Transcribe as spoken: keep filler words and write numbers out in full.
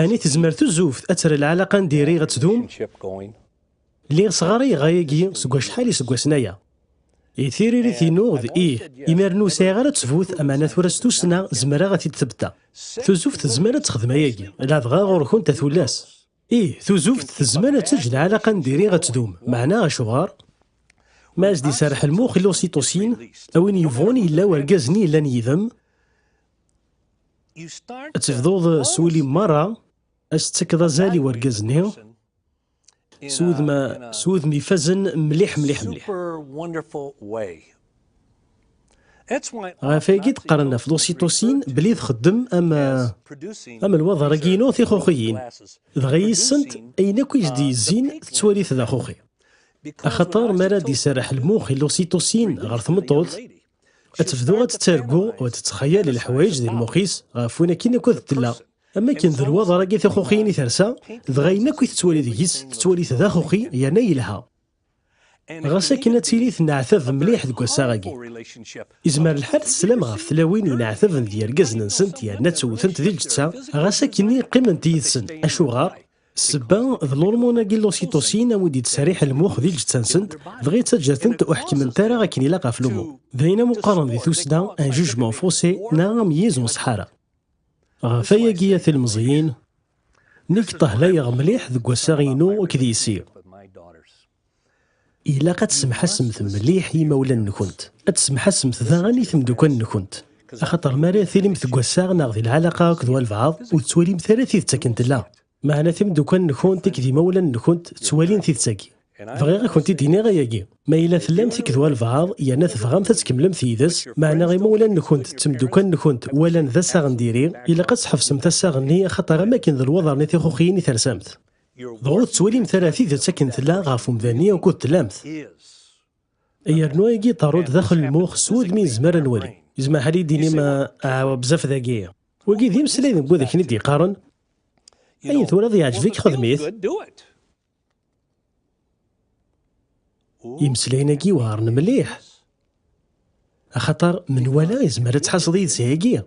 Ɛni tezmer tuzuft ad terr lɛalaqa n diri ad tdum? Lliɣ sɣarayeɣ ayagi seg wacḥal iseggasen aya. I tiririt-inu d ih, imir ur sɛiɣ ara ttbut, ameɛna tura s tussna zemreɣ ad t-id-tebta. Tuzuft tezmer ad texdem ayagi, ladɣa ɣur-kent a tullas. Ih, tuzuft tezmer ad teǧǧ lɛalaqa n diri ad tdum, meɛna acuɣer? Ma as-d-iserreḥ lmux i l'ocytocine, a win yebɣun yella wergaz-nni yellan yid-m, ad tebduḍ s wul-im merra, ad s-tettakeḍ azal i wergaz-nni, s wudem, s wudem ifazen mliḥ, mliḥ, mliḥ. Ɣef ayagi d-qqaren ɣef l'ocytocine belli txeddem am, am lwaḍer-agi-inu tixuxiyin. Dɣa yis-sent, ayen akk i s-d-yezzin tettwali-t d axuxi. Axaṭer mi ara d-iserreḥ lmux i l'ocytocine ɣer tmeṭṭut, ad tebdu ad tettargu u ad tettxayal leḥwayeǧ di lmux-is ɣef win akken akk ad tella. Am akken d lwaḍer-agi tixuxiyin i tersa, dɣa ayen akk i tettwali deg-s, tettwali-t d axuxi yerna yelha. Ɣas akken ad tili tenneɛtab mliḥ deg wassaɣ-agi. Izmer lḥal teslam ɣef tlawin yenneɛtaben d yergazen-nsent yerna ttewtent di lǧetta, ɣas akkenni qqiment yid-sen. Acuɣer? Ssebba d l'hormone-agi l'ocytocine a wi d-yettserriḥ lmux di lǧetta-nsent, dɣa yettaǧǧa-tent ur ḥekkment ara akken ilaq ɣef lumuṛ. D ayen am uqqaren di tussna un jugement faussé neɣ ameyyez n uṣeḥḥara. Ɣef ayagi a tilmeẓyin, nekk ṭehlayeɣ mliḥ deg wassaɣ-inu akked yessi. Ilaq ad tsemḥasemt mliḥ i yimawlan-nkent. Ad tsemḥasemt daɣen i temdukal-nkent. Axaṭer mi ara tilimt deg wassaɣ neɣ di lɛalaqa akked walbeɛḍ, ur tettwalimt ara tidet akken tella. Meɛna timeddukal-nkent akked yimawlan-nkent ttwalin tidet-agi. Bɣiɣ ad kent-id-iniɣ ayagi. Ma yella tellamt akked walbeɛḍ, yerna tebɣamt ad tkemmlemt yid-s, meɛna imawlan-nkent d temdukal-nkent walan d assaɣ n diri, ilaq ad tḥebsemt assaɣ-nni, axaṭer am akken d lwaḍer-nni tixuxiyin i tersamt. Dɣa ur tettwalimt ara tidet akken tella ɣef umdan-nni ukud tellamt. Yernu ayagi iḍerru-d daxel lmux s wudem i nezmer ad nwali. Yezmer ḥal i d-inim, "Ah, ah, bzaf dagi." Wagi d imeslayen n wid akken i d-yeqqaren, "Ayen twalaḍ yeɛǧeb-ik, xdem-it." Imeslayen-agi weɛren mliḥ. Axaṭer menwala yezmer ad tḥaseḍ yid-s ayagi.